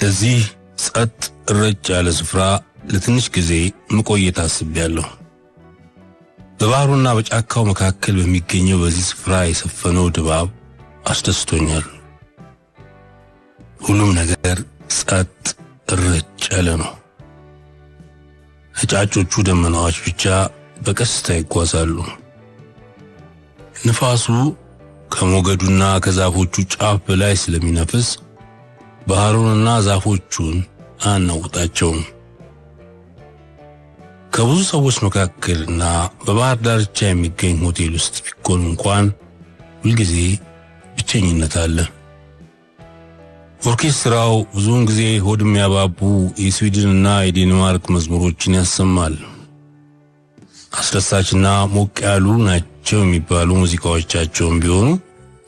እዚህ ጸጥ ረጭ ያለ ስፍራ ለትንሽ ጊዜ መቆየት አስቤያለሁ። በባህሩና በጫካው መካከል በሚገኘው በዚህ ስፍራ የሰፈነው ድባብ አስደስቶኛል። ሁሉም ነገር ጸጥ ረጭ ያለ ነው። ነጫጮቹ ደመናዎች ብቻ በቀስታ ይጓዛሉ። ንፋሱ ከሞገዱና ከዛፎቹ ጫፍ በላይ ስለሚነፍስ ባህሩንና ዛፎቹን አናውጣቸውም። ከብዙ ሰዎች መካከልና በባህር ዳርቻ የሚገኝ ሆቴል ውስጥ ቢኮን እንኳን ሁልጊዜ ብቸኝነት አለ። ኦርኬስትራው ብዙውን ጊዜ ሆድ የሚያባቡ የስዊድንና የዴንማርክ መዝሙሮችን ያሰማል። አስደሳችና ሞቅ ያሉ ናቸው የሚባሉ ሙዚቃዎቻቸውን ቢሆኑ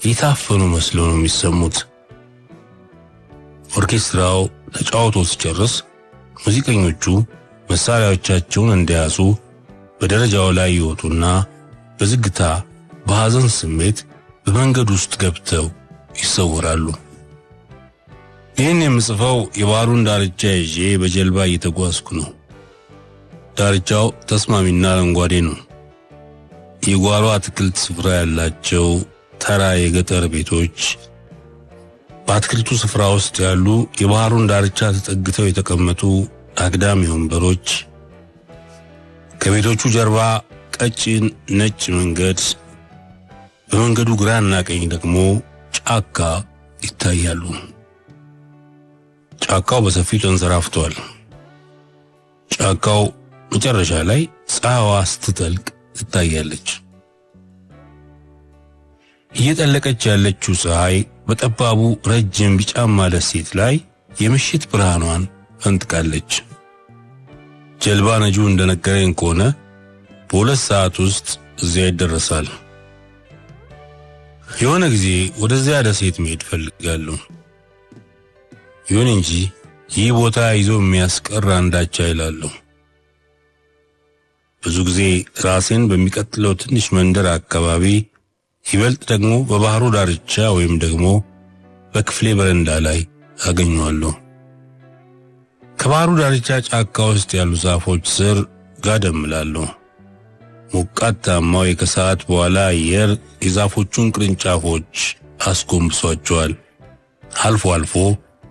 የታፈኑ መስለው ነው የሚሰሙት። ኦርኬስትራው ተጫውቶ ሲጨርስ ሙዚቀኞቹ መሳሪያዎቻቸውን እንደያዙ በደረጃው ላይ ይወጡና በዝግታ በሐዘን ስሜት በመንገድ ውስጥ ገብተው ይሰወራሉ። ይህን የምጽፈው የባህሩን ዳርቻ ይዤ በጀልባ እየተጓዝኩ ነው። ዳርቻው ተስማሚና አረንጓዴ ነው። የጓሮ አትክልት ስፍራ ያላቸው ተራ የገጠር ቤቶች፣ በአትክልቱ ስፍራ ውስጥ ያሉ የባህሩን ዳርቻ ተጠግተው የተቀመጡ አግዳሚ ወንበሮች፣ ከቤቶቹ ጀርባ ቀጭን ነጭ መንገድ፣ በመንገዱ ግራና ቀኝ ደግሞ ጫካ ይታያሉ። ጫካው በሰፊው ተንሰራፍቷል። ጫካው መጨረሻ ላይ ፀሐይዋ ስትጠልቅ ትታያለች። እየጠለቀች ያለችው ፀሐይ በጠባቡ ረጅም ቢጫማ ደሴት ላይ የምሽት ብርሃኗን ፈንጥቃለች። ጀልባ ነጂው እንደነገረኝ ከሆነ በ2 ሰዓት ውስጥ እዚያ ይደረሳል። የሆነ ጊዜ ወደዚያ ደሴት መሄድ እፈልጋለሁ። ይሁን እንጂ ይህ ቦታ ይዞ የሚያስቀር አንዳች አይላለሁ። ብዙ ጊዜ ራሴን በሚቀጥለው ትንሽ መንደር አካባቢ፣ ይበልጥ ደግሞ በባህሩ ዳርቻ ወይም ደግሞ በክፍሌ በረንዳ ላይ አገኘዋለሁ። ከባህሩ ዳርቻ ጫካ ውስጥ ያሉ ዛፎች ስር ጋደም እላለሁ። ሞቃታማው የከሰዓት በኋላ አየር የዛፎቹን ቅርንጫፎች አስጎንብሷቸዋል። አልፎ አልፎ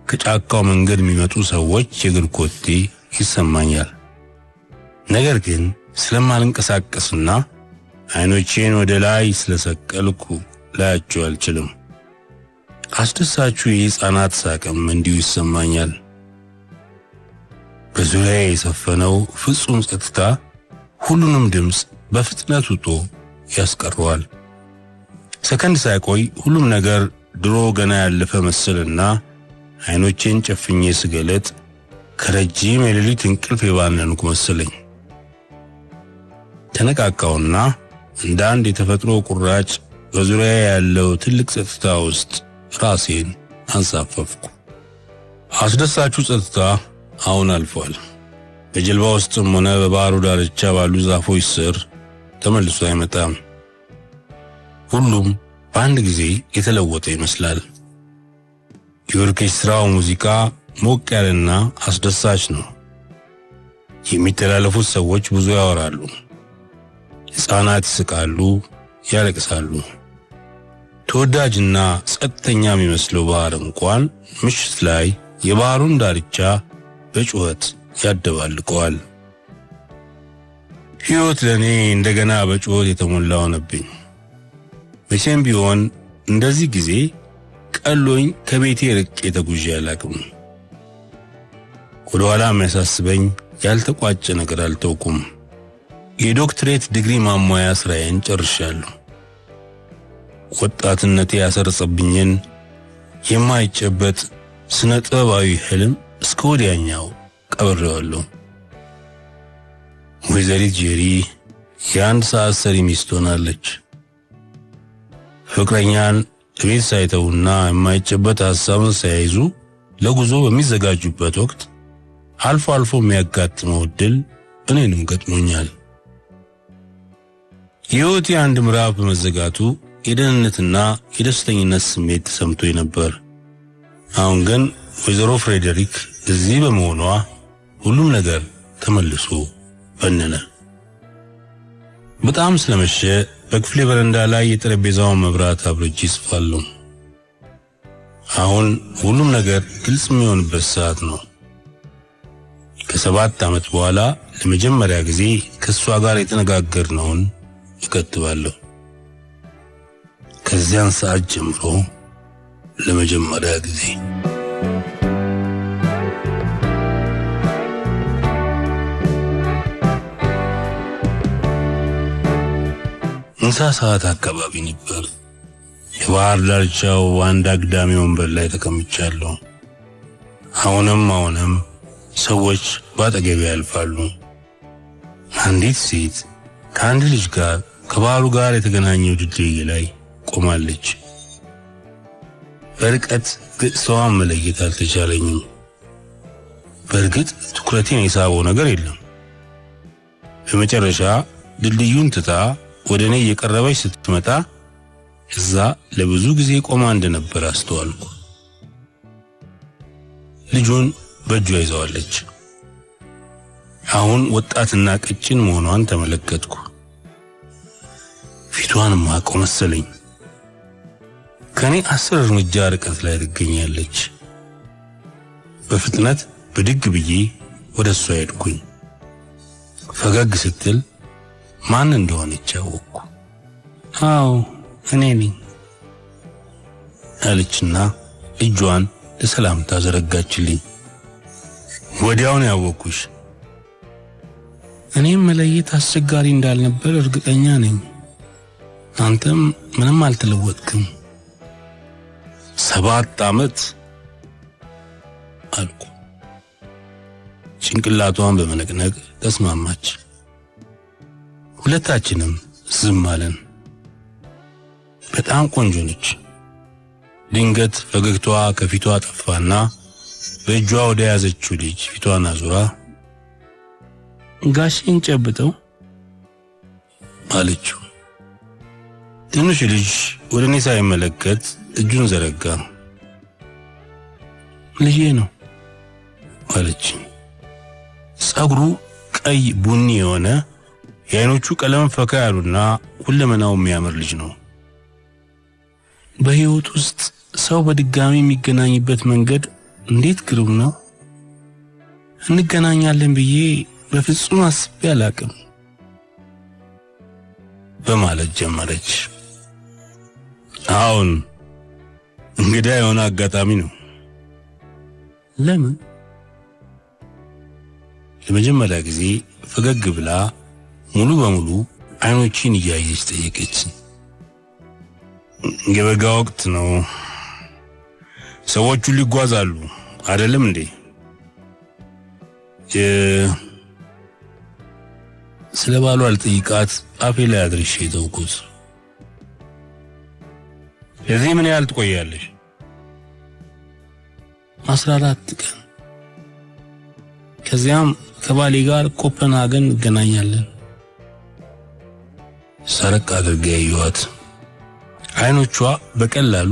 ከጫካው መንገድ የሚመጡ ሰዎች የእግር ኮቴ ይሰማኛል። ነገር ግን ስለማልንቀሳቀስና አይኖቼን ወደ ላይ ስለሰቀልኩ ላያቸው አልችልም። አስደሳቹ የሕፃናት ሳቅም እንዲሁ ይሰማኛል። በዙሪያዬ የሰፈነው ፍጹም ጸጥታ ሁሉንም ድምፅ በፍጥነት ውጦ ያስቀረዋል። ሰከንድ ሳይቆይ ሁሉም ነገር ድሮ ገና ያለፈ መሰልና አይኖቼን ጨፍኜ ስገለጥ ከረጅም የሌሊት እንቅልፍ የባነንኩ መሰለኝ። ተነቃቃውና እንደ አንድ የተፈጥሮ ቁራጭ በዙሪያዬ ያለው ትልቅ ጸጥታ ውስጥ ራሴን አንሳፈፍኩ። አስደሳቹ ጸጥታ አሁን አልፏል። በጀልባ ውስጥም ሆነ በባህሩ ዳርቻ ባሉ ዛፎች ስር ተመልሶ አይመጣም። ሁሉም በአንድ ጊዜ የተለወጠ ይመስላል። የኦርኬስትራው ሙዚቃ ሞቅ ያለና አስደሳች ነው። የሚተላለፉት ሰዎች ብዙ ያወራሉ። ሕፃናት ይስቃሉ፣ ያለቅሳሉ። ተወዳጅና ጸጥተኛ የሚመስለው ባህር እንኳን ምሽት ላይ የባህሩን ዳርቻ በጩኸት ያደባልቀዋል። ሕይወት ለእኔ እንደገና በጩኸት የተሞላ ሆነብኝ። መቼም ቢሆን እንደዚህ ጊዜ ቀሎኝ ከቤቴ ርቄ ተጉዤ አላቅም። ወደ ኋላ የሚያሳስበኝ ያልተቋጨ ነገር አልተውኩም። የዶክትሬት ዲግሪ ማሟያ ስራዬን ጨርሻለሁ። ወጣትነቴ ያሰረጸብኝን የማይጨበጥ ስነ ጥበባዊ ህልም እስከ ወዲያኛው ቀብሬዋለሁ። ወይዘሪት ጄሪ የ1 ሰዓት ሰሪ ሚስት ሆናለች። ፍቅረኛን ቤት ሳይተውና የማይጨበጥ ሐሳብን ሳይዙ ለጉዞ በሚዘጋጁበት ወቅት አልፎ አልፎ የሚያጋጥመው እድል እኔንም ገጥሞኛል። የሕይወቴ አንድ ምዕራፍ በመዘጋቱ የደህንነትና የደስተኝነት ስሜት ተሰምቶኝ ነበር። አሁን ግን ወይዘሮ ፍሬዴሪክ እዚህ በመሆኗ ሁሉም ነገር ተመልሶ በነነ። በጣም ስለመሸ በክፍሌ በረንዳ ላይ የጠረጴዛውን መብራት አብርቼ እጽፋለሁ። አሁን ሁሉም ነገር ግልጽ የሚሆንበት ሰዓት ነው። ከ7 ዓመት በኋላ ለመጀመሪያ ጊዜ ከሷ ጋር የተነጋገርነውን እከትባለሁ። ከዚያን ሰዓት ጀምሮ ለመጀመሪያ ጊዜ ምሳ ሰዓት አካባቢ ነበር። የባህር ዳርቻው አንድ አግዳሚ ወንበር ላይ ተቀምጫለሁ። አሁንም ሰዎች ባጠገቤ ያልፋሉ። አንዲት ሴት ከአንድ ልጅ ጋር ከባህሩ ጋር የተገናኘው ድልድይ ላይ ቆማለች። በርቀት ገጽታዋን መለየት አልተቻለኝም። በእርግጥ ትኩረቴን የሳበው ነገር የለም። በመጨረሻ ድልድዩን ትታ ወደ እኔ እየቀረበች ስትመጣ እዛ ለብዙ ጊዜ ቆማ እንደነበር አስተዋልኩ። ልጁን በእጇ ይዘዋለች። አሁን ወጣትና ቀጭን መሆኗን ተመለከትኩ። ፊቷን ማቀው መሰለኝ። ከኔ 10 እርምጃ ርቀት ላይ ትገኛለች። በፍጥነት ብድግ ብዬ ወደ እሷ ሄድኩኝ። ፈገግ ስትል ማን እንደሆነች አወቅኩ። አዎ እኔ ነኝ አለችና እጇን ለሰላምታ ዘረጋችልኝ። ወዲያው ነው ያወቅኩሽ። እኔም መለየት አስቸጋሪ እንዳልነበር እርግጠኛ ነኝ። አንተም ምንም አልተለወጥክም። 7 ዓመት አልኩ። ጭንቅላቷን በመነቅነቅ ተስማማች። ሁለታችንም ዝም አለን። በጣም ቆንጆ ነች። ድንገት ፈገግታዋ ከፊቷ ጠፋና በእጇ ወደ ያዘችው ልጅ ፊቷን አዙራ ጋሼን ጨብጠው አለችው። ትንሹ ልጅ ወደ እኔ ሳይመለከት እጁን ዘረጋ። ልጄ ነው አለች። ጸጉሩ ቀይ ቡኒ የሆነ የአይኖቹ ቀለም ፈካ ያሉና ሁለመናው የሚያምር ልጅ ነው። በህይወት ውስጥ ሰው በድጋሚ የሚገናኝበት መንገድ እንዴት ግሩም ነው። እንገናኛለን ብዬ በፍጹም አስቤ አላቅም በማለት ጀመረች። አሁን እንግዳ የሆነ አጋጣሚ ነው። ለምን? ለመጀመሪያ ጊዜ ፈገግ ብላ ሙሉ በሙሉ አይኖቼን እያየች ጠየቀች። የበጋ ወቅት ነው። ሰዎቹ ሊጓዛሉ አይደለም እንዴ? ስለ ባሏ አልጠይቃት አፌ ላይ አድርሼ ተውኩት። እዚህ ምን ያህል ትቆያለሽ? 14 ቀን። ከዚያም ከባሌ ጋር ኮፐንሃገን እንገናኛለን። ሰረቅ አድርጌ ያየኋት አይኖቿ በቀላሉ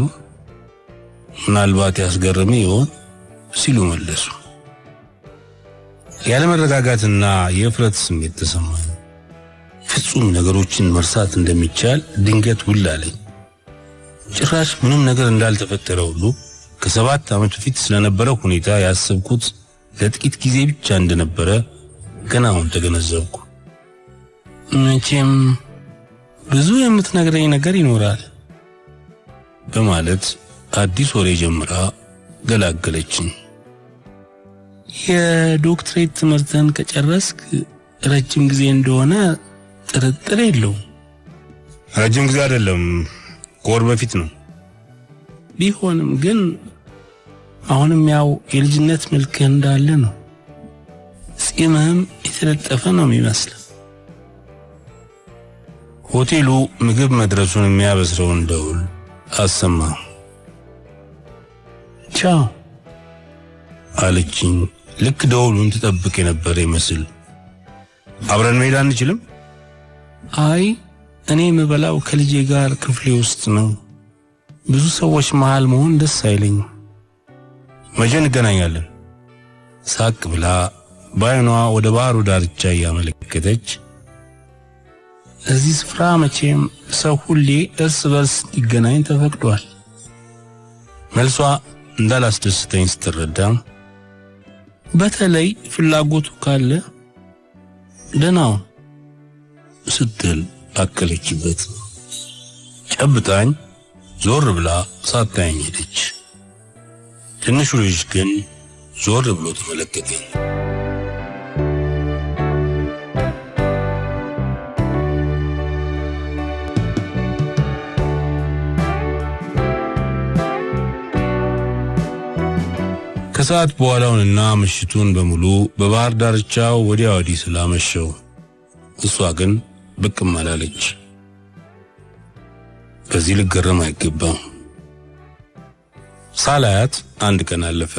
ምናልባት ያስገረመ ይሆን ሲሉ መለሱ። ያለመረጋጋትና የእፍረት ስሜት ተሰማኝ። ፍጹም ነገሮችን መርሳት እንደሚቻል ድንገት ውል አለኝ። ጭራሽ ምንም ነገር እንዳልተፈጠረ ሁሉ ከ7 ዓመት በፊት ስለነበረው ሁኔታ ያሰብኩት ለጥቂት ጊዜ ብቻ እንደነበረ ገና አሁን ተገነዘብኩ። መቼም ብዙ የምትነግረኝ ነገር ይኖራል በማለት አዲስ ወሬ ጀምራ ገላገለችኝ። የዶክትሬት ትምህርትን ከጨረስክ ረጅም ጊዜ እንደሆነ ጥርጥር የለውም። ረጅም ጊዜ አይደለም፣ ከወር በፊት ነው። ቢሆንም ግን አሁንም ያው የልጅነት መልክህ እንዳለ ነው። ጺምህም የተለጠፈ ነው የሚመስለው። ሆቴሉ ምግብ መድረሱን የሚያበስረውን ደውል አሰማ። ቻው አለችኝ። ልክ ደውሉን ትጠብቅ የነበረ ይመስል። አብረን መሄድ አንችልም? አይ እኔ የምበላው ከልጄ ጋር ክፍሌ ውስጥ ነው። ብዙ ሰዎች መሃል መሆን ደስ አይለኝም። መቼ እንገናኛለን? ሳቅ ብላ በዓይኗ ወደ ባህሩ ዳርቻ እያመለከተች እዚህ ስፍራ መቼም ሰው ሁሌ እርስ በርስ ሊገናኝ ተፈቅዷል። መልሷ እንዳላስደስተኝ ስትረዳ በተለይ ፍላጎቱ ካለ ደህናው ስትል አከለችበት። ጨብጣኝ ዞር ብላ ሳታየኝ ሄደች። ትንሹ ልጅ ግን ዞር ብሎ ተመለከተኝ። ከሰዓት በኋላውንና ምሽቱን በሙሉ በባህር ዳርቻው ወዲያ ወዲህ ስላመሸው እሷ ግን ብቅም አላለች። በዚህ ልገረም አይገባም። ሳላያት አንድ ቀን አለፈ።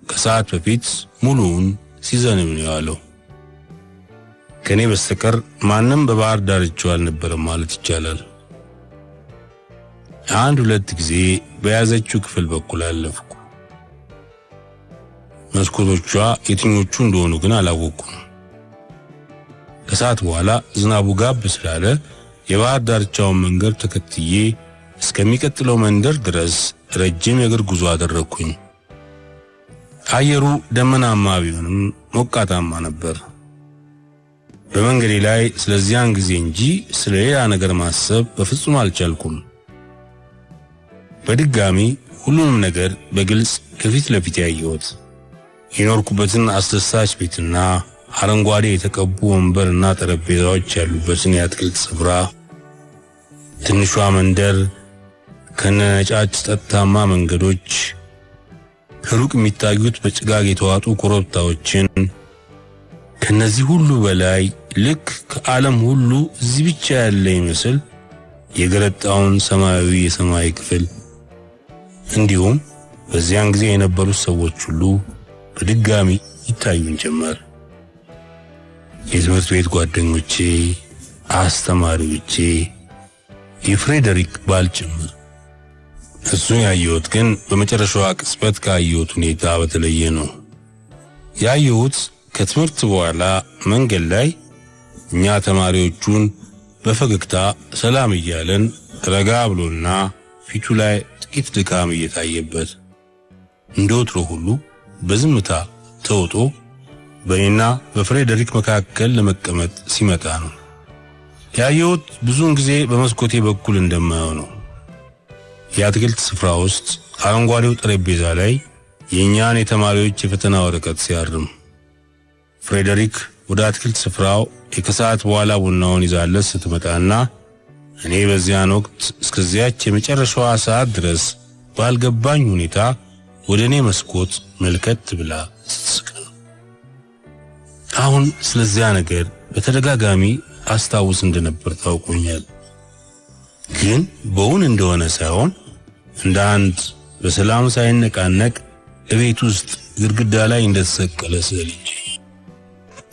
ከሰዓት በፊት ሙሉውን ሲዘንብ ነው የዋለው። ከኔ በስተቀር ማንም በባህር ዳርቻው አልነበረም ማለት ይቻላል። አንድ ሁለት ጊዜ በያዘችው ክፍል በኩል አለፍኩ። መስኮቶቿ የትኞቹ እንደሆኑ ግን አላወቅኩም። ከሰዓት በኋላ ዝናቡ ጋብ ስላለ የባህር ዳርቻውን መንገድ ተከትዬ እስከሚቀጥለው መንደር ድረስ ረጅም የእግር ጉዞ አደረግኩኝ። አየሩ ደመናማ ቢሆንም ሞቃታማ ነበር። በመንገዴ ላይ ስለዚያን ጊዜ እንጂ ስለሌላ ነገር ማሰብ በፍጹም አልቻልኩም። በድጋሚ ሁሉንም ነገር በግልጽ ከፊት ለፊት ያየሁት የኖርኩበትን አስደሳች ቤትና አረንጓዴ የተቀቡ ወንበርና ጠረጴዛዎች ያሉበትን የአትክልት ስፍራ፣ ትንሿ መንደር ከነጫጭ ጸጥታማ መንገዶች፣ ከሩቅ የሚታዩት በጭጋግ የተዋጡ ኮረብታዎችን፣ ከነዚህ ሁሉ በላይ ልክ ከዓለም ሁሉ እዚህ ብቻ ያለ ይመስል የገረጣውን ሰማያዊ የሰማይ ክፍል፣ እንዲሁም በዚያን ጊዜ የነበሩት ሰዎች ሁሉ በድጋሚ ይታዩን ጀመር። የትምህርት ቤት ጓደኞቼ፣ አስተማሪዎቼ፣ የፍሬደሪክ ባል ጭምር። እሱን ያየሁት ግን በመጨረሻዋ ቅጽበት ካየሁት ሁኔታ በተለየ ነው። ያየሁት ከትምህርት በኋላ መንገድ ላይ እኛ ተማሪዎቹን በፈገግታ ሰላም እያለን ረጋ ብሎና ፊቱ ላይ ጥቂት ድካም እየታየበት እንደወትሮ ሁሉ በዝምታ ተውጦ በእኔና በፍሬደሪክ መካከል ለመቀመጥ ሲመጣ ነው። ያየሁት ብዙውን ጊዜ በመስኮቴ በኩል እንደማየው ነው። የአትክልት ስፍራ ውስጥ አረንጓዴው ጠረጴዛ ላይ የእኛን የተማሪዎች የፈተና ወረቀት ሲያርም፣ ፍሬደሪክ ወደ አትክልት ስፍራው የከሰዓት በኋላ ቡናውን ይዛለት ስትመጣና እኔ በዚያን ወቅት እስከዚያች የመጨረሻዋ ሰዓት ድረስ ባልገባኝ ሁኔታ ወደ እኔ መስኮት መልከት ብላ ስትስቅ ነው። አሁን ስለዚያ ነገር በተደጋጋሚ አስታውስ እንደነበር ታውቆኛል። ግን በውን እንደሆነ ሳይሆን እንደ አንድ በሰላም ሳይነቃነቅ እቤት ውስጥ ግድግዳ ላይ እንደተሰቀለ ስዕል እንጂ።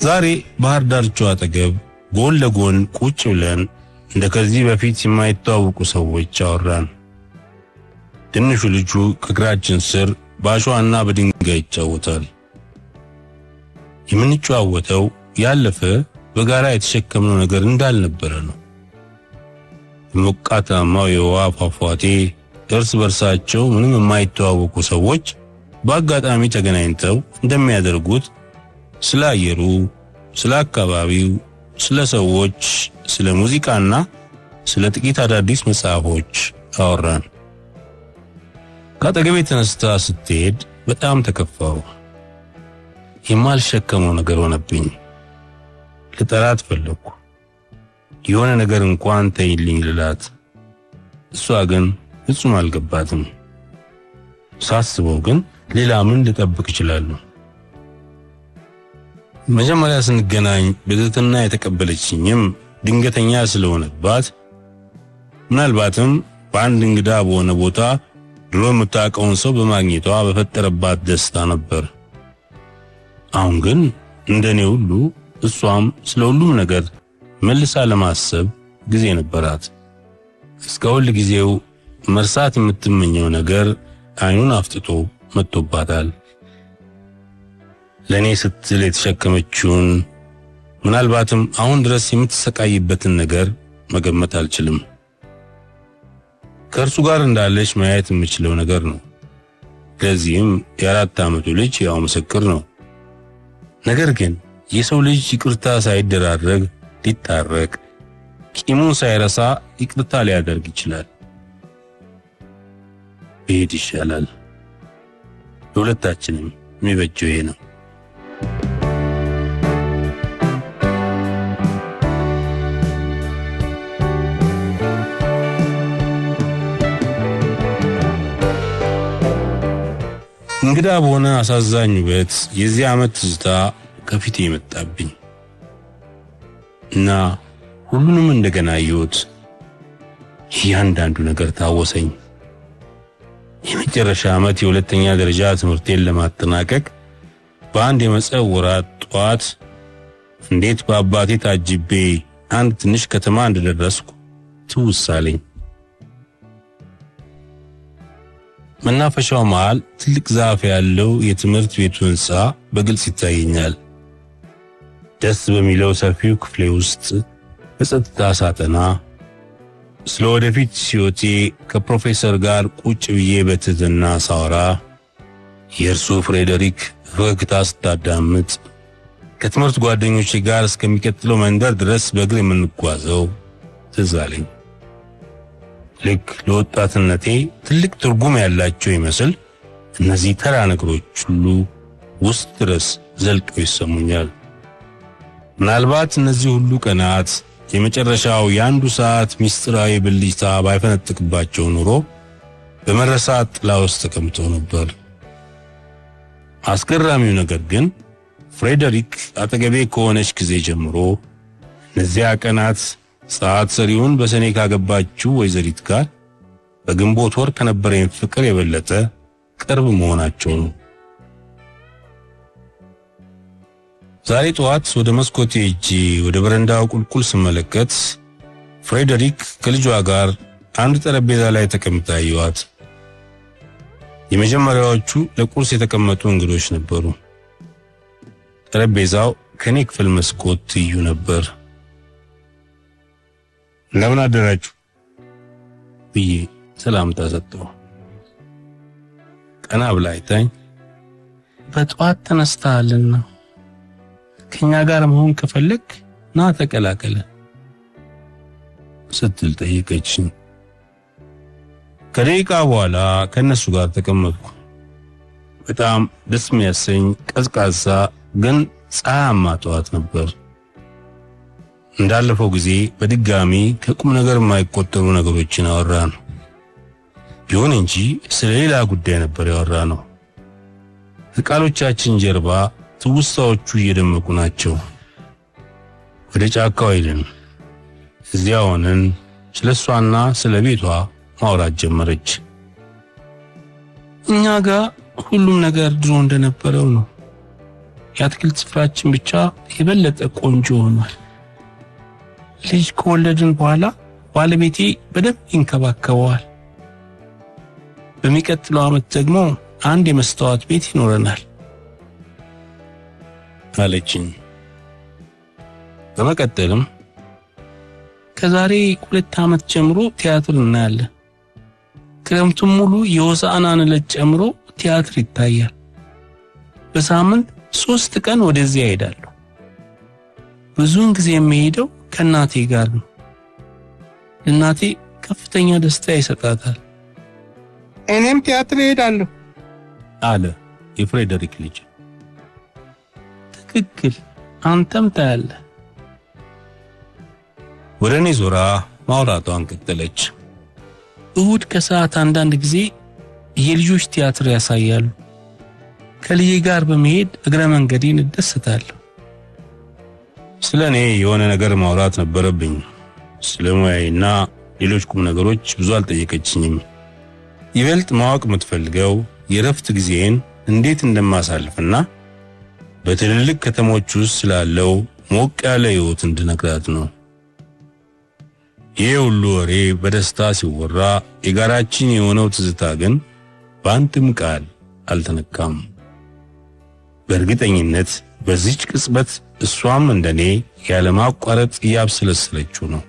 ዛሬ ባህር ዳርቻው አጠገብ ጎን ለጎን ቁጭ ብለን እንደ ከዚህ በፊት የማይተዋወቁ ሰዎች አወራን። ትንሹ ልጁ ከእግራችን ስር በአሸዋና በድንጋይ ይጫወታል። የምንጨዋወተው ያለፈ በጋራ የተሸከምነው ነገር እንዳልነበረ ነው። በሞቃታማው የውሃ ፏፏቴ እርስ በርሳቸው ምንም የማይተዋወቁ ሰዎች በአጋጣሚ ተገናኝተው እንደሚያደርጉት ስለ አየሩ፣ ስለ አካባቢው፣ ስለ ሰዎች፣ ስለ ሙዚቃና ስለ ጥቂት አዳዲስ መጽሐፎች አወራን። ከአጠገቤ ተነስታ ስትሄድ በጣም ተከፋው። የማልሸከመው ነገር ሆነብኝ። ልጠራት ፈለግኩ። የሆነ ነገር እንኳን ተይልኝ ልላት፣ እሷ ግን ፍጹም አልገባትም። ሳስበው ግን ሌላ ምን ልጠብቅ እችላለሁ? መጀመሪያ ስንገናኝ በትህትና የተቀበለችኝም ድንገተኛ ስለሆነባት ምናልባትም በአንድ እንግዳ በሆነ ቦታ ድሮ የምታውቀውን ሰው በማግኘቷ በፈጠረባት ደስታ ነበር። አሁን ግን እንደኔ ሁሉ እሷም ስለ ሁሉም ነገር መልሳ ለማሰብ ጊዜ ነበራት። እስከ ሁል ጊዜው መርሳት የምትመኘው ነገር አይኑን አፍጥጦ መጥቶባታል። ለእኔ ስትል የተሸከመችውን ምናልባትም አሁን ድረስ የምትሰቃይበትን ነገር መገመት አልችልም። ከእርሱ ጋር እንዳለች ማየት የምችለው ነገር ነው። ለዚህም የ4 ዓመቱ ልጅ ያው ምስክር ነው። ነገር ግን የሰው ልጅ ይቅርታ ሳይደራረግ ሊታረቅ፣ ቂሙን ሳይረሳ ይቅርታ ሊያደርግ ይችላል። ብሄድ ይሻላል። ለሁለታችንም የሚበጀው ይሄ ነው። እንግዳ በሆነ አሳዛኝ ውበት የዚህ ዓመት ትዝታ ከፊቴ የመጣብኝ እና ሁሉንም እንደገና አየሁት። እያንዳንዱ ነገር ታወሰኝ። የመጨረሻ ዓመት የሁለተኛ ደረጃ ትምህርቴን ለማጠናቀቅ በአንድ የመጸው ወራት ጠዋት እንዴት በአባቴ ታጅቤ አንድ ትንሽ ከተማ እንደደረስኩ ትውስ አለኝ። መናፈሻው መሃል ትልቅ ዛፍ ያለው የትምህርት ቤቱ ሕንጻ በግልጽ ይታየኛል። ደስ በሚለው ሰፊው ክፍሌ ውስጥ በጸጥታ ሳጠና ስለ ወደፊት ሕይወቴ ከፕሮፌሰር ጋር ቁጭ ብዬ በትህትና ሳወራ፣ የእርሱ ፍሬዴሪክ ፈገግታ ስታዳምጥ፣ ከትምህርት ጓደኞቼ ጋር እስከሚቀጥለው መንደር ድረስ በእግር የምንጓዘው ትዝ አለኝ። ልክ ለወጣትነቴ ትልቅ ትርጉም ያላቸው ይመስል እነዚህ ተራ ነገሮች ሁሉ ውስጥ ድረስ ዘልቀው ይሰሙኛል። ምናልባት እነዚህ ሁሉ ቀናት የመጨረሻው የአንዱ ሰዓት ምስጢራዊ ብልጭታ ባይፈነጥቅባቸው ኖሮ በመረሳት ጥላ ውስጥ ተቀምጠው ነበር። አስገራሚው ነገር ግን ፍሬዴሪክ አጠገቤ ከሆነች ጊዜ ጀምሮ እነዚያ ቀናት ሰዓት ሰሪውን በሰኔ ካገባችው ወይዘሪት ጋር በግንቦት ወር ከነበረኝ ፍቅር የበለጠ ቅርብ መሆናቸው ነው። ዛሬ ጠዋት ወደ መስኮቴ ሄጄ ወደ በረንዳው ቁልቁል ስመለከት ፍሬዴሪክ ከልጇ ጋር አንድ ጠረጴዛ ላይ ተቀምጣ አየኋት። የመጀመሪያዎቹ ለቁርስ የተቀመጡ እንግዶች ነበሩ። ጠረጴዛው ከኔ ክፍል መስኮት ትይዩ ነበር። እንደምን አደራችሁ ብዬ ሰላምታ ሰጠሁ። ቀና ብላ አይታኝ በጠዋት ተነስተሃልና ከኛ ጋር መሆን ከፈለክ ና ተቀላቀለ ስትል ጠየቀችኝ። ከደቂቃ በኋላ ከነሱ ጋር ተቀመጥኩ። በጣም ደስ የሚያሰኝ ቀዝቃዛ ግን ፀሐያማ ጠዋት ነበር። እንዳለፈው ጊዜ በድጋሚ ከቁም ነገር የማይቆጠሩ ነገሮችን አወራን። ይሁን እንጂ ስለ ሌላ ጉዳይ ነበር ያወራነው። ከቃሎቻችን ጀርባ ትውስታዎቹ እየደመቁ ናቸው። ወደ ጫካው ሄድን። እዚያ ሆነን ስለ እሷና ስለ ቤቷ ማውራት ጀመረች። እኛ ጋር ሁሉም ነገር ድሮ እንደነበረው ነው። የአትክልት ስፍራችን ብቻ የበለጠ ቆንጆ ሆኗል። ልጅ ከወለድን በኋላ ባለቤቴ በደንብ ይንከባከበዋል። በሚቀጥለው ዓመት ደግሞ አንድ የመስታወት ቤት ይኖረናል አለችኝ። በመቀጠልም ከዛሬ 2 ዓመት ጀምሮ ቲያትር እናያለን። ክረምቱን ሙሉ የሆሳዕናን ዕለት ጨምሮ ቲያትር ይታያል። በሳምንት 3 ቀን ወደዚያ እሄዳለሁ። ብዙውን ጊዜ የምሄደው ከእናቴ ጋር ነው። እናቴ ከፍተኛ ደስታ ይሰጣታል። እኔም ቲያትር እሄዳለሁ አለ የፍሬዴሪክ ልጅ። ትክክል፣ አንተም ታያለህ። ወደ እኔ ዞራ ማውራቷን ቀጠለች። እሁድ ከሰዓት አንዳንድ ጊዜ የልጆች ቲያትር ያሳያሉ። ከልጄ ጋር በመሄድ እግረ መንገዴን እደሰታለሁ። ስለ እኔ የሆነ ነገር ማውራት ነበረብኝ። ስለ ሙያዬና ሌሎች ቁም ነገሮች ብዙ አልጠየቀችኝም። ይበልጥ ማወቅ የምትፈልገው የእረፍት ጊዜን እንዴት እንደማሳልፍና በትልልቅ ከተሞች ውስጥ ስላለው ሞቅ ያለ ሕይወት እንድነግራት ነው። ይህ ሁሉ ወሬ በደስታ ሲወራ የጋራችን የሆነው ትዝታ ግን በአንድም ቃል አልተነካም። በእርግጠኝነት በዚህች ቅጽበት እሷም እንደኔ ያለማቋረጥ እያብሰለሰለችው ነው።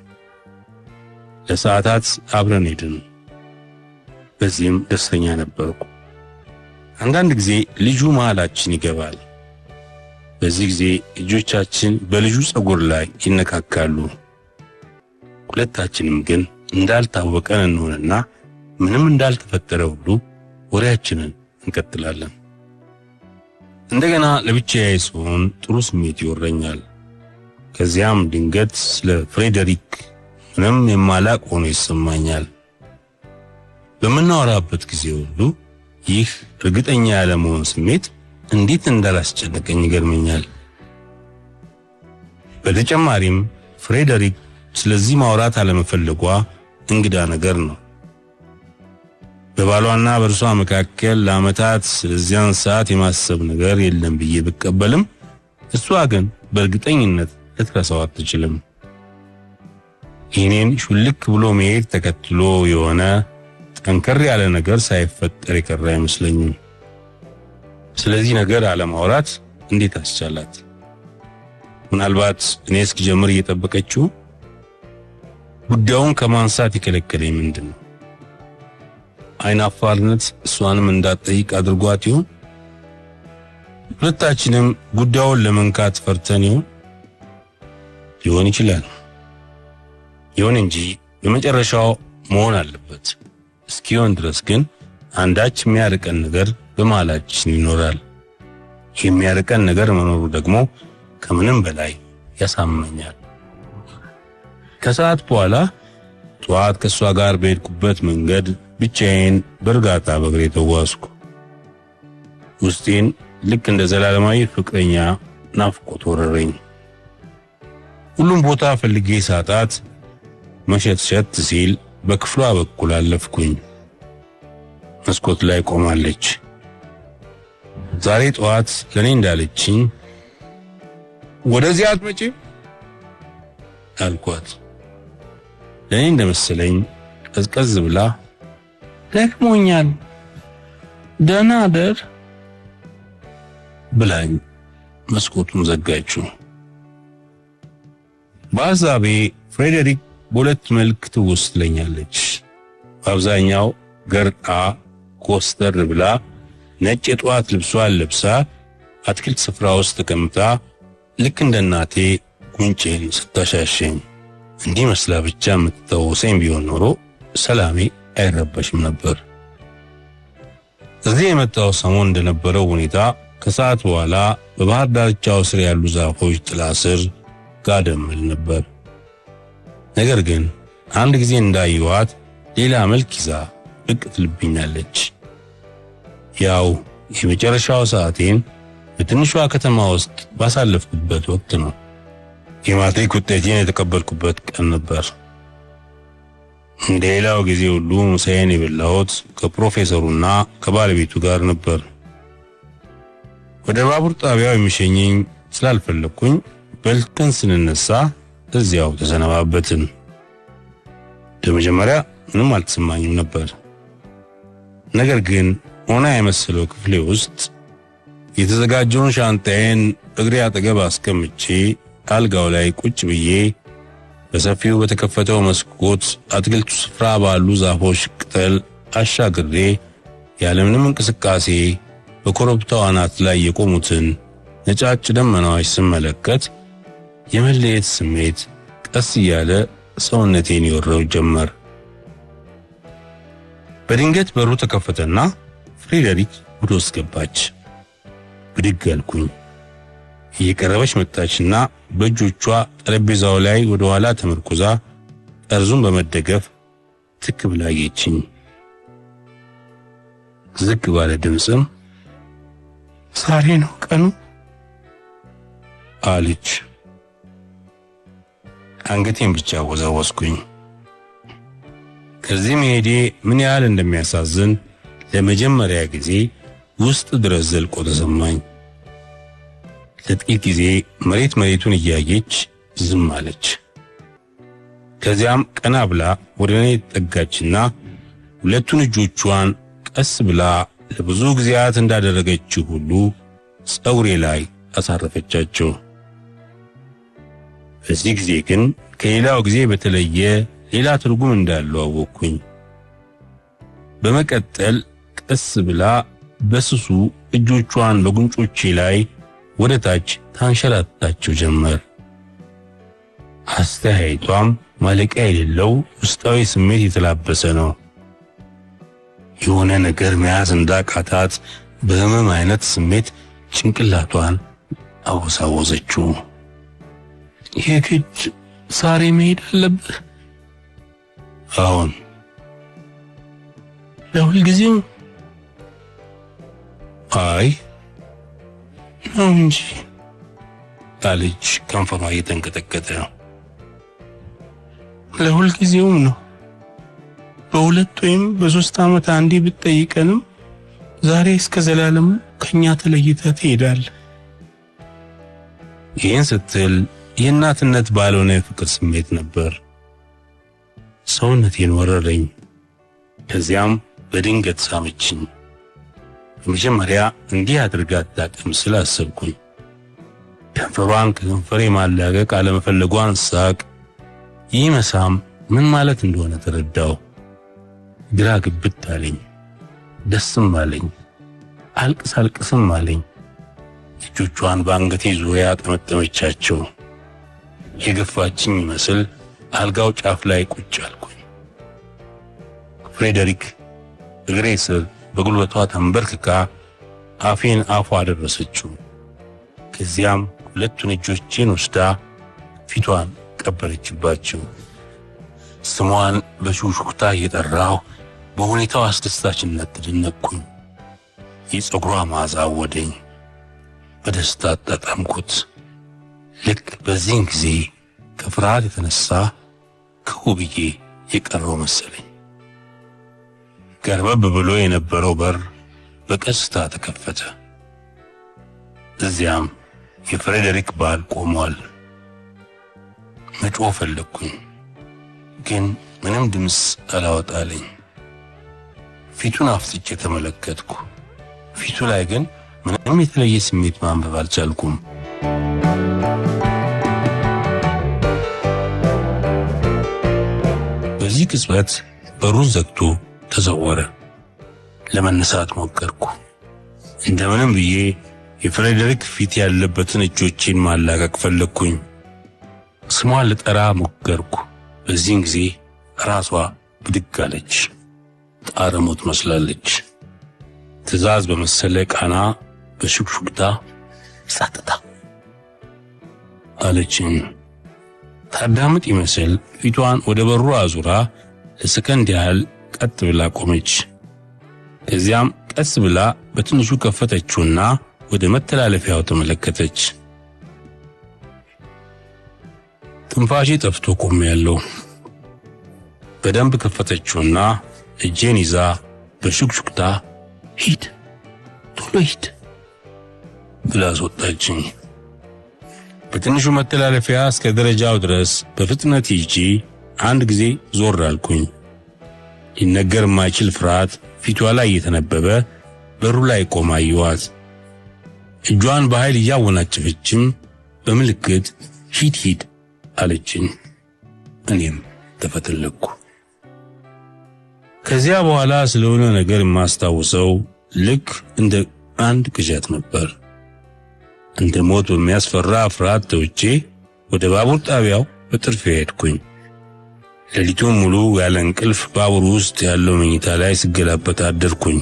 ለሰዓታት አብረን ሄድን። በዚህም ደስተኛ ነበርኩ። አንዳንድ ጊዜ ልጁ መሃላችን ይገባል። በዚህ ጊዜ እጆቻችን በልጁ ፀጉር ላይ ይነካካሉ። ሁለታችንም ግን እንዳልታወቀን እንሆንና ምንም እንዳልተፈጠረ ሁሉ ወሬያችንን እንቀጥላለን። እንደገና ለብቻዬ ስሆን ጥሩ ስሜት ይወረኛል። ከዚያም ድንገት ስለ ፍሬዴሪክ ምንም የማላቅ ሆኖ ይሰማኛል። በምናወራበት ጊዜ ሁሉ ይህ እርግጠኛ ያለመሆን ስሜት እንዴት እንዳላስጨነቀኝ ይገርመኛል። በተጨማሪም ፍሬዴሪክ ስለዚህ ማውራት አለመፈለጓ እንግዳ ነገር ነው። በባሏና በእርሷ መካከል ለዓመታት ስለዚያን ሰዓት የማሰብ ነገር የለም ብዬ ብቀበልም እሷ ግን በእርግጠኝነት ልትረሳው አትችልም። የኔን ሹልክ ብሎ መሄድ ተከትሎ የሆነ ጠንከር ያለ ነገር ሳይፈጠር የቀረ አይመስለኝም። ስለዚህ ነገር አለማውራት እንዴት አስቻላት? ምናልባት እኔ እስክጀምር እየጠበቀችው ጉዳዩን ከማንሳት የከለከለኝ ምንድን ነው? አይናፋርነት እሷንም እንዳትጠይቅ አድርጓት ይሆን? ሁለታችንም ጉዳዩን ለመንካት ፈርተን ይሆን? ሊሆን ይችላል። ይሁን እንጂ በመጨረሻው መሆን አለበት። እስኪሆን ድረስ ግን አንዳች የሚያርቀን ነገር በመሃላችን ይኖራል። የሚያርቀን ነገር መኖሩ ደግሞ ከምንም በላይ ያሳመኛል። ከሰዓት በኋላ ጠዋት ከእሷ ጋር በሄድኩበት መንገድ ብቻዬን በእርጋታ በእግሬ ተጓዝኩ። ውስጤን ልክ እንደ ዘላለማዊ ፍቅረኛ ናፍቆት ወረረኝ። ሁሉም ቦታ ፈልጌ ሳጣት መሸትሸት ሲል በክፍሏ በኩል አለፍኩኝ። መስኮት ላይ ቆማለች። ዛሬ ጠዋት ለኔ እንዳለችኝ ወደዚህ አትመጪም አልኳት። ለኔ እንደመሰለኝ ቀዝቀዝ ብላ ደክሞኛል፣ ደህና አደር ብላኝ መስኮቱን ዘጋችው። በሀሳቤ ፍሬዴሪክ በሁለት መልክ ትውስ ትለኛለች። በአብዛኛው ገርጣ ኮስተር ብላ ነጭ የጠዋት ልብሷን ለብሳ አትክልት ስፍራ ውስጥ ተቀምጣ ልክ እንደ እናቴ ጉንጬን ስታሻሸኝ እንዲህ መስላ ብቻ የምትታወሰኝ ቢሆን ኖሮ ሰላሜ አይረበሽም ነበር። እዚህ የመጣው ሰሞን እንደነበረው ሁኔታ ከሰዓት በኋላ በባህር ዳርቻው ስር ያሉ ዛፎች ጥላ ስር ጋደም እል ነበር። ነገር ግን አንድ ጊዜ እንዳየኋት ሌላ መልክ ይዛ ብቅ ትልብኛለች። ያው የመጨረሻው ሰዓቴን በትንሿ ከተማ ውስጥ ባሳለፍኩበት ወቅት ነው። የማትሪክ ውጤቴን የተቀበልኩበት ቀን ነበር። እንደሌላው ጊዜ ሁሉ ምሳዬን የበላሁት ከፕሮፌሰሩና ከባለቤቱ ጋር ነበር። ወደ ባቡር ጣቢያው የሚሸኘኝ ስላልፈለግኩኝ በልተን ስንነሳ እዚያው ተሰነባበትን። በመጀመሪያ ምንም አልተሰማኝም ነበር። ነገር ግን ኦና የመሰለው ክፍሌ ውስጥ የተዘጋጀውን ሻንጣዬን እግሬ አጠገብ አስቀምጬ አልጋው ላይ ቁጭ ብዬ በሰፊው በተከፈተው መስኮት አትክልቱ ስፍራ ባሉ ዛፎች ቅጠል አሻግሬ ያለምንም እንቅስቃሴ በኮረብታው አናት ላይ የቆሙትን ነጫጭ ደመናዎች ስመለከት የመለየት ስሜት ቀስ እያለ ሰውነቴን ይወረው ጀመር። በድንገት በሩ ተከፈተና ፍሬዴሪክ ወደ ውስጥ ገባች። ብድግ አልኩኝ። እየቀረበች መጣችና በእጆቿ ጠረጴዛው ላይ ወደ ኋላ ተመርኩዛ ጠርዙን በመደገፍ ትክ ብላ አየችኝ። ዝግ ባለ ድምፅም ዛሬ ነው ቀኑ አለች። አንገቴን ብቻ ወዛወዝኩኝ። ከዚህ መሄዴ ምን ያህል እንደሚያሳዝን ለመጀመሪያ ጊዜ ውስጥ ድረስ ዘልቆ ተሰማኝ። ለጥቂት ጊዜ መሬት መሬቱን እያየች ዝም አለች። ከዚያም ቀና ብላ ወደ እኔ ተጠጋችና ሁለቱን እጆቿን ቀስ ብላ ለብዙ ጊዜያት እንዳደረገችው ሁሉ ፀጉሬ ላይ አሳረፈቻቸው። በዚህ ጊዜ ግን ከሌላው ጊዜ በተለየ ሌላ ትርጉም እንዳለው አወቅኩኝ። በመቀጠል ቀስ ብላ በስሱ እጆቿን በጉንጮቼ ላይ ወደ ታች ታንሸራታቸው ጀመር። አስተያየቷም ማለቂያ የሌለው ውስጣዊ ስሜት የተላበሰ ነው። የሆነ ነገር መያዝ እንዳቃታት በህመም አይነት ስሜት ጭንቅላቷን አወሳወሰችው። የግድ ዛሬ መሄድ አለብህ? አሁን ለሁልጊዜም? አይ ነው እንጂ አለች ከንፈሯ እየተንቀጠቀጠ። ለሁልጊዜውም ነው። በ2 ወይም በ3 ዓመት አንዴ ብትጠይቀንም ዛሬ እስከ ዘላለሙ ከኛ ተለይተህ ትሄዳለህ። ይህን ስትል የእናትነት ባልሆነ የፍቅር ስሜት ነበር። ሰውነቴን ወረረኝ። ከዚያም በድንገት ሳመችኝ። በመጀመሪያ እንዲህ አድርጋ አታውቅም ስላሰብኩኝ ከንፈሯን ከከንፈሬ ማላቀቅ አለመፈለጓን ሳቅ። ይህ መሳም ምን ማለት እንደሆነ ተረዳው። ግራ ግብት አለኝ፣ ደስም አለኝ፣ አልቅስ አልቅስም አለኝ። እጆቿን በአንገቴ ዙሪያ ጠመጠመቻቸው። የገፋችኝ ይመስል አልጋው ጫፍ ላይ ቁጭ አልኩኝ። ፍሬዴሪክ እግሬ ስር በጉልበቷ ተንበርክካ አፌን አፏ አደረሰችው። ከዚያም ሁለቱን እጆቼን ወስዳ ፊቷን ቀበረችባቸው። ስሟን በሹክሹክታ እየጠራሁ በሁኔታው አስደሳችነት ተደነቅኩኝ። የፀጉሯ መዓዛ አወደኝ። በደስታ አጣጣምኩት። ልክ በዚህን ጊዜ ከፍርሃት የተነሳ ክው ብዬ የቀረው መሰለኝ። ገርበብ ብሎ የነበረው በር በቀስታ ተከፈተ። እዚያም የፍሬዴሪክ ባል ቆሟል። መጮህ ፈለግኩኝ፣ ግን ምንም ድምፅ አላወጣልኝ። ፊቱን አፍጥጬ ተመለከትኩ። ፊቱ ላይ ግን ምንም የተለየ ስሜት ማንበብ አልቻልኩም። በዚህ ቅጽበት በሩን ዘግቶ ተዘወረ። ለመነሳት ሞከርኩ። እንደምንም ብዬ የፍሬዴሪክ ፊት ያለበትን እጆቼን ማላቀቅ ፈለግኩኝ። ስሟን ልጠራ ሞከርኩ። በዚህን ጊዜ ራሷ ብድግ አለች። ጣረሞት መስላለች። ትዕዛዝ በመሰለ ቃና በሹክሹክታ ጸጥታ አለችኝ። ታዳምጥ ይመስል ፊቷን ወደ በሩ አዙራ ለሰከንድ ያህል ቀጥ ብላ ቆመች። ከዚያም ቀስ ብላ በትንሹ ከፈተችውና ወደ መተላለፊያው ተመለከተች። ትንፋሼ ጠፍቶ ቆሜያለሁ። በደንብ ከፈተችውና እጄን ይዛ በሹክሹክታ ሂድ፣ ቶሎ ሂድ ብላ አስወጣችኝ። በትንሹ መተላለፊያ እስከ ደረጃው ድረስ በፍጥነት ሂጄ አንድ ጊዜ ዞር አልኩኝ። ሊነገር የማይችል ፍርሃት ፊቷ ላይ እየተነበበ በሩ ላይ ቆማ አየኋት። እጇን በኃይል እያወናጨፈችም በምልክት ሂድ ሂድ አለችኝ። እኔም ተፈተለኩ። ከዚያ በኋላ ስለሆነ ነገር የማስታውሰው ልክ እንደ አንድ ቅዠት ነበር። እንደ ሞት በሚያስፈራ ፍርሃት ተውጬ ወደ ባቡር ጣቢያው በጥድፊያ ሄድኩኝ። ሌሊቱን ሙሉ ያለ እንቅልፍ ባቡር ውስጥ ያለው መኝታ ላይ ስገላበጥ አደርኩኝ።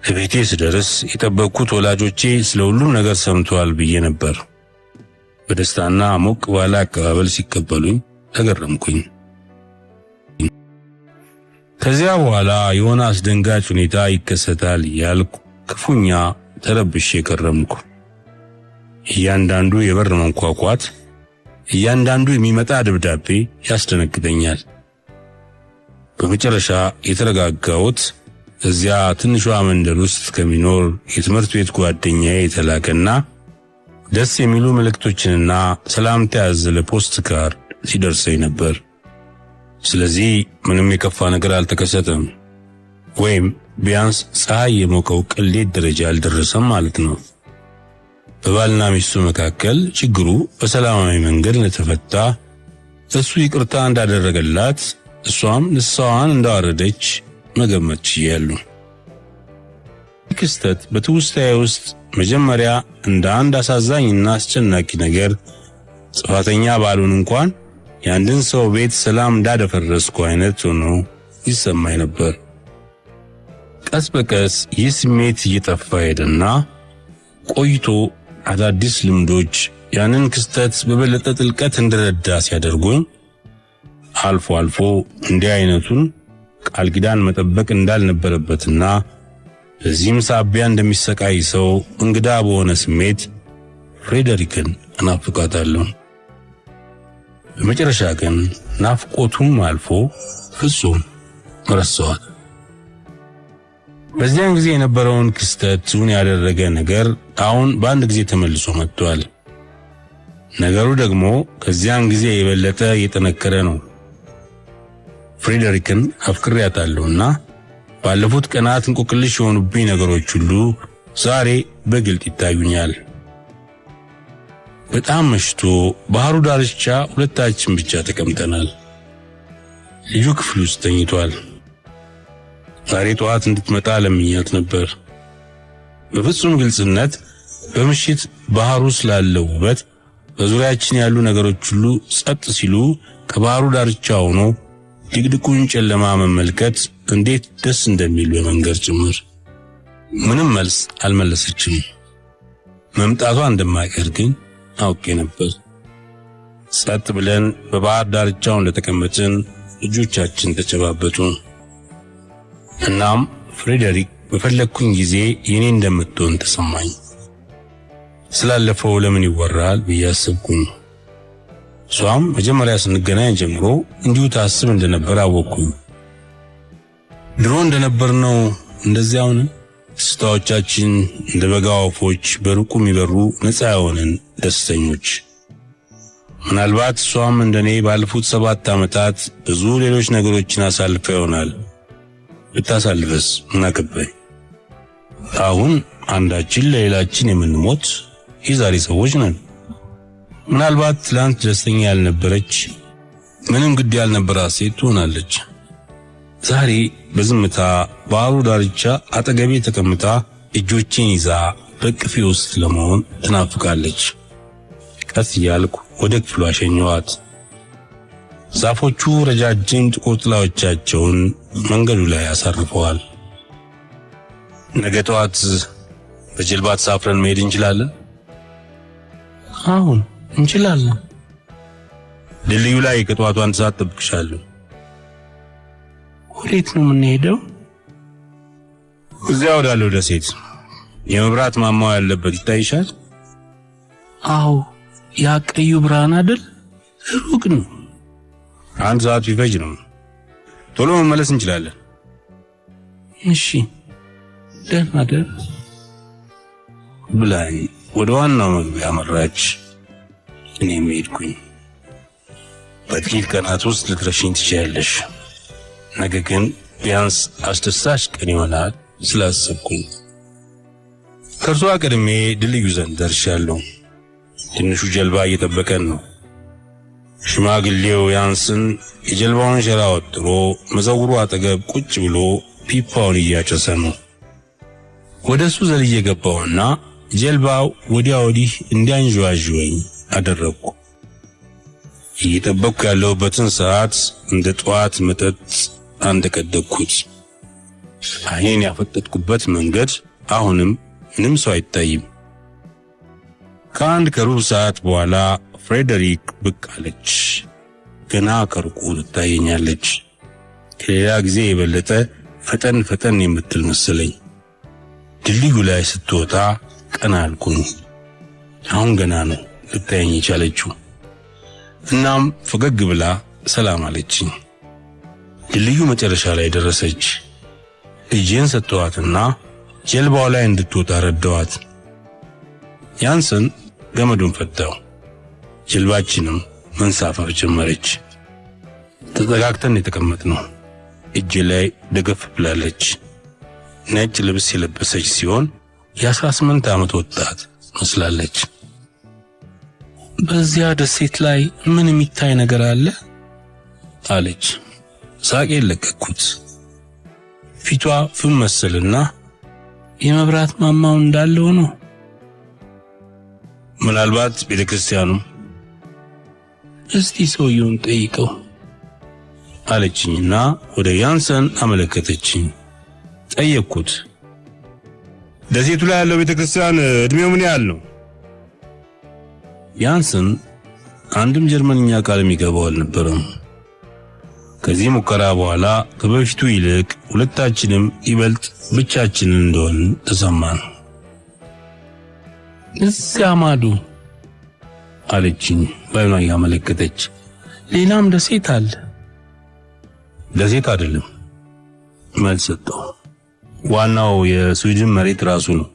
እቤቴ ስደርስ የጠበቅኩት ወላጆቼ ስለ ሁሉም ነገር ሰምተዋል ብዬ ነበር። በደስታና ሞቅ ባለ አቀባበል ሲቀበሉኝ ተገረምኩኝ። ከዚያ በኋላ የሆነ አስደንጋጭ ሁኔታ ይከሰታል እያልኩ ክፉኛ ተረብሼ ከረምኩ። እያንዳንዱ የበር መንኳኳት፣ እያንዳንዱ የሚመጣ ደብዳቤ ያስደነግጠኛል። በመጨረሻ የተረጋጋሁት እዚያ ትንሿ መንደር ውስጥ ከሚኖር የትምህርት ቤት ጓደኛዬ የተላከና ደስ የሚሉ መልእክቶችንና ሰላምታ ያዘለ ፖስት ካርድ ሲደርሰኝ ነበር። ስለዚህ ምንም የከፋ ነገር አልተከሰተም ወይም ቢያንስ ፀሐይ የሞቀው ቅሌት ደረጃ አልደረሰም ማለት ነው። በባልና ሚስቱ መካከል ችግሩ በሰላማዊ መንገድ እንደተፈታ፣ እሱ ይቅርታ እንዳደረገላት፣ እሷም ንስሐዋን እንዳወረደች መገመት ችያለሁ። ይህ ክስተት በትውስታዬ ውስጥ መጀመሪያ እንደ አንድ አሳዛኝና አስጨናቂ ነገር ጥፋተኛ ባልሆን እንኳን የአንድን ሰው ቤት ሰላም እንዳደፈረስኩ አይነት ሆኖ ይሰማኝ ነበር። ቀስ በቀስ ይህ ስሜት እየጠፋ ሄደና ቆይቶ አዳዲስ ልምዶች ያንን ክስተት በበለጠ ጥልቀት እንድረዳ ሲያደርጉኝ አልፎ አልፎ እንዲህ አይነቱን ቃል ኪዳን መጠበቅ እንዳልነበረበትና በዚህም ሳቢያ እንደሚሰቃይ ሰው እንግዳ በሆነ ስሜት ፍሬደሪክን እናፍቃታለሁ። በመጨረሻ ግን ናፍቆቱም አልፎ ፍጹም ረሳኋት። በዚያን ጊዜ የነበረውን ክስተቱን ያደረገ ነገር አሁን በአንድ ጊዜ ተመልሶ መጥቷል። ነገሩ ደግሞ ከዚያን ጊዜ የበለጠ እየጠነከረ ነው። ፍሬደሪክን አፍቅሬያታለሁና ባለፉት ቀናት እንቆቅልሽ የሆኑብኝ ነገሮች ሁሉ ዛሬ በግልጥ ይታዩኛል። በጣም መሽቶ ባህሩ ዳርቻ ሁለታችን ብቻ ተቀምጠናል። ልጁ ክፍል ውስጥ ተኝቷል። ዛሬ ጠዋት እንድትመጣ ለምኛት ነበር። በፍጹም ግልጽነት በምሽት ባህሩ ስላለው ውበት፣ በዙሪያችን ያሉ ነገሮች ሁሉ ጸጥ ሲሉ ከባህሩ ዳርቻ ሆኖ ድቅድቁን ጨለማ መመልከት እንዴት ደስ እንደሚል በመንገር ጭምር። ምንም መልስ አልመለሰችም። መምጣቷ እንደማይቀር ግን አውቄ ነበር። ጸጥ ብለን በባህር ዳርቻው እንደተቀመጥን እጆቻችን ተጨባበጡ። እናም ፍሬዴሪክ በፈለግኩኝ ጊዜ የኔ እንደምትሆን ተሰማኝ። ስላለፈው ለምን ይወራል ብዬ አሰብኩኝ። እሷም መጀመሪያ ስንገናኝ ጀምሮ እንዲሁ ታስብ እንደነበር አወቅኩኝ። ድሮ እንደነበርነው እንደዚያውን ትዝታዎቻችን እንደ በጋ ወፎች በሩቁ የሚበሩ ነፃ የሆንን ደስተኞች። ምናልባት እሷም እንደኔ ባለፉት 7 ዓመታት ብዙ ሌሎች ነገሮችን አሳልፈ ይሆናል። ብታሳልፈስ ምን አገባኝ? አሁን አንዳችን ለሌላችን የምንሞት የዛሬ ሰዎች ነን። ምናልባት ትላንት ደስተኛ ያልነበረች፣ ምንም ግድ ያልነበራት ሴት ትሆናለች። ዛሬ በዝምታ ባህሩ ዳርቻ አጠገቤ ተቀምጣ እጆቼን ይዛ በቅፌ ውስጥ ለመሆን ትናፍቃለች። ቀስ እያልኩ ወደ ክፍሏ ሸኘኋት። ዛፎቹ ረጃጅም ጥቁር ጥላዎቻቸውን መንገዱ ላይ አሳርፈዋል። ነገ ጠዋት በጀልባ ተሳፍረን መሄድ እንችላለን? አሁን እንችላለን። ድልድዩ ላይ ከጠዋቱ 1 ሰዓት እጠብቅሻለሁ። ወዴት ነው የምንሄደው? እዚያ ወዳለው ደሴት። የመብራት ማማው ያለበት ይታይሻል? አዎ፣ ያ ቀዩ ብርሃን አይደል? ሩቅ ነው። 1 ሰዓት ቢፈጅ ነው። ቶሎ መመለስ እንችላለን። እሺ፣ ደህና እደር ብላኝ ወደ ዋናው መግቢያ አመራች። እኔም ሄድኩኝ። በጥቂት ቀናት ውስጥ ልትረሺኝ ትችያለሽ። ነገ ግን ቢያንስ አስደሳች ቀን ይሆናል ስላሰብኩኝ ከእርሷ ቀድሜ ድልድዩ ዘንድ ደርሻለሁ። ትንሹ ጀልባ እየጠበቀን ነው። ሽማግሌው ያንስን የጀልባውን ሸራ ወጥሮ መዘውሩ አጠገብ ቁጭ ብሎ ፒፓውን እያጨሰ ነው። ወደ እሱ ዘልዬ ገባሁና ጀልባው ወዲያ ወዲህ እንዲያንዣዥወኝ አደረግኩ። እየጠበቅኩ ያለሁበትን ሰዓት እንደ ጠዋት መጠጥ አንደቀደቅኩት። ዓይኔን ያፈጠጥኩበት መንገድ አሁንም ምንም ሰው አይታይም። ከአንድ ከሩብ ሰዓት በኋላ ፍሬደሪክ ብቅ አለች። ገና ከሩቁ ትታየኛለች። ከሌላ ጊዜ የበለጠ ፈጠን ፈጠን የምትል መሰለኝ። ድልድዩ ላይ ስትወጣ ቀና አልኩኝ። አሁን ገና ነው ልታየኝ የቻለችው። እናም ፈገግ ብላ ሰላም አለችኝ። ድልድዩ መጨረሻ ላይ ደረሰች። እጄን ሰጥተዋትና ጀልባው ላይ እንድትወጣ ረዳዋት። ያንስን ገመዱን ፈታው። ጀልባችንም መንሳፈፍ ጀመረች። ተጠጋግተን የተቀመጥነው እጄ ላይ ደገፍ ብላለች። ነጭ ልብስ የለበሰች ሲሆን የ18 ዓመት ወጣት መስላለች። በዚያ ደሴት ላይ ምን የሚታይ ነገር አለ? አለች። ሳቄን ለቀቅኩት። ፊቷ ፍም መሰልና የመብራት ማማው እንዳለ ሆኖ ምናልባት ቤተ ክርስቲያኑ። እስቲ ሰውየውን ጠይቀው አለችኝና ወደ ያንሰን አመለከተችኝ። ጠየቅኩት። ደሴቱ ላይ ያለው ቤተ ክርስቲያን እድሜው ምን ያህል ነው? ያንሰን አንድም ጀርመንኛ ቃል የሚገባው አልነበረም። ከዚህ ሙከራ በኋላ ከበፊቱ ይልቅ ሁለታችንም ይበልጥ ብቻችንን እንደሆን ተሰማን። እዚያ ማዶ አለችኝ በዓይኗ እያመለከተች፣ ሌላም ደሴት አለ። ደሴት አይደለም መልስ ሰጠው። ዋናው የስዊድን መሬት ራሱ ነው።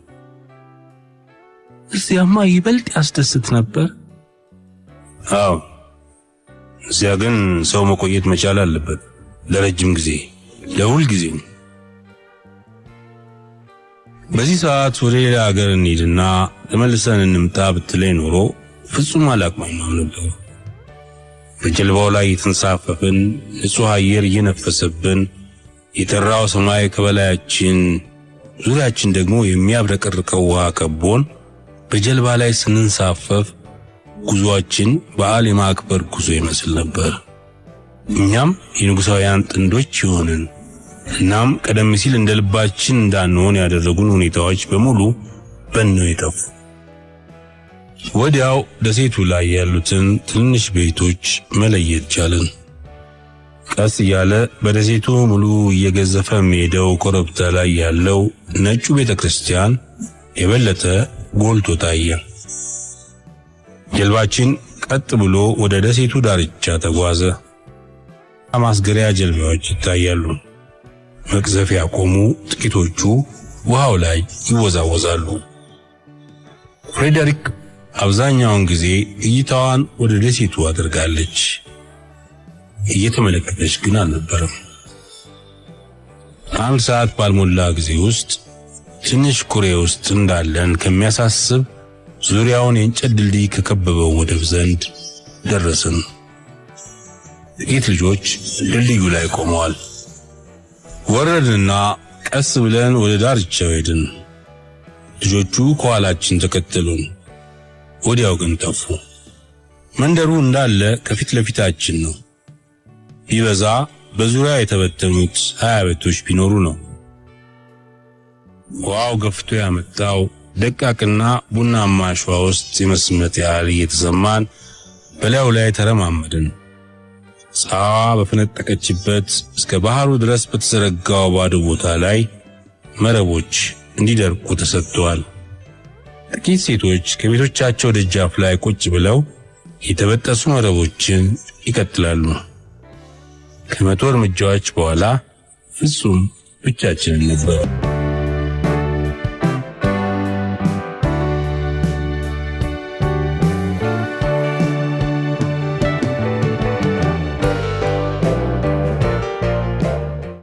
እዚያማ ይበልጥ ያስደስት ነበር። አዎ፣ እዚያ ግን ሰው መቆየት መቻል አለበት፣ ለረጅም ጊዜ፣ ለሁል ጊዜ። በዚህ ሰዓት ወደ ሌላ ሀገር እንሂድና ተመልሰን እንምጣ ብትለኝ ኖሮ ፍጹም አላቅማማም ነበር። በጀልባው ላይ የተንሳፈፍን፣ ንጹሕ አየር እየነፈሰብን፣ የጠራው ሰማይ ከበላያችን፣ ዙሪያችን ደግሞ የሚያብረቀርቀው ውሃ ከቦን በጀልባ ላይ ስንንሳፈፍ ጉዞአችን በዓል የማክበር ጉዞ ይመስል ነበር። እኛም የንጉሳውያን ጥንዶች የሆንን፣ እናም ቀደም ሲል እንደ ልባችን እንዳንሆን ያደረጉን ሁኔታዎች በሙሉ በነው የጠፉ። ወዲያው ደሴቱ ላይ ያሉትን ትንሽ ቤቶች መለየት ቻልን። ቀስ እያለ በደሴቱ ሙሉ እየገዘፈ የሚሄደው ኮረብታ ላይ ያለው ነጩ ቤተ ክርስቲያን የበለጠ ጎልቶ ታየ። ጀልባችን ቀጥ ብሎ ወደ ደሴቱ ዳርቻ ተጓዘ። ማስገሪያ ጀልባዎች ይታያሉ። መቅዘፍ ያቆሙ ጥቂቶቹ ውሃው ላይ ይወዛወዛሉ። ፍሬደሪክ አብዛኛውን ጊዜ እይታዋን ወደ ደሴቱ አድርጋለች። እየተመለከተች ግን አልነበረም። አንድ ሰዓት ባልሞላ ጊዜ ውስጥ ትንሽ ኩሬ ውስጥ እንዳለን ከሚያሳስብ ዙሪያውን የእንጨት ድልድይ ከከበበው ወደብ ዘንድ ደረስን። ጥቂት ልጆች ድልድዩ ላይ ቆመዋል። ወረድንና ቀስ ብለን ወደ ዳርቻው ሄድን። ልጆቹ ከኋላችን ተከተሉን። ወዲያው ግን ጠፉ። መንደሩ እንዳለ ከፊት ለፊታችን ነው። ቢበዛ በዙሪያ የተበተኑት 20 ቤቶች ቢኖሩ ነው። ውሃው ገፍቶ ያመጣው ደቃቅና ቡናማ አሸዋ ውስጥ የመስመጥ ያህል እየተሰማን በላዩ ላይ ተረማመድን። ፀሐዋ በፈነጠቀችበት እስከ ባህሩ ድረስ በተዘረጋው ባዶ ቦታ ላይ መረቦች እንዲደርቁ ተሰጥተዋል። ጥቂት ሴቶች ከቤቶቻቸው ደጃፍ ላይ ቁጭ ብለው የተበጠሱ መረቦችን ይቀጥላሉ። ከ100 እርምጃዎች በኋላ ፍጹም ብቻችንን ነበር።